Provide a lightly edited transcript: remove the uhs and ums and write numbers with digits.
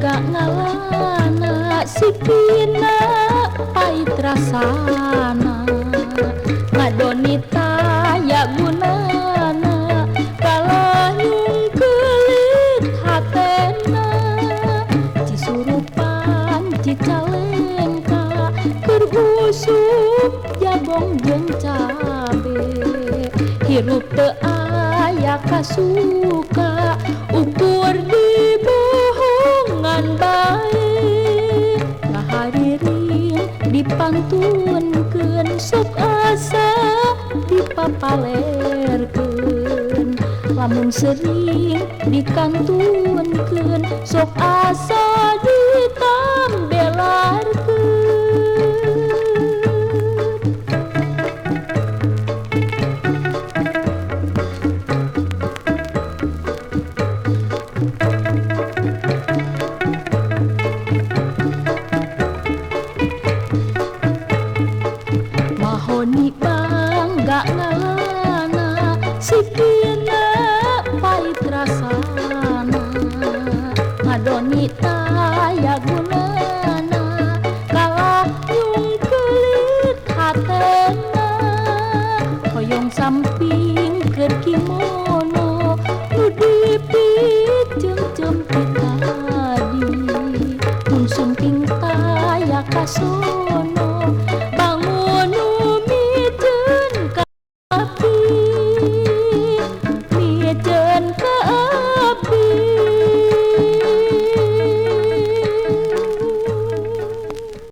Bangga ngalana sipina pait rasana ngadoni taya gunana kalah nyungkelit hatena cisurupan cicalengka keur usum jabong jeung cabe hirup teu aya kasuka ukur dibohongan bae ngahariring dipantunkeun sok asa dipapalerkeun lamun sering dikantunkeun sok asa ditambelarkeun. Mahoni bangga ngalana sipina pait rasana ngadoni taya.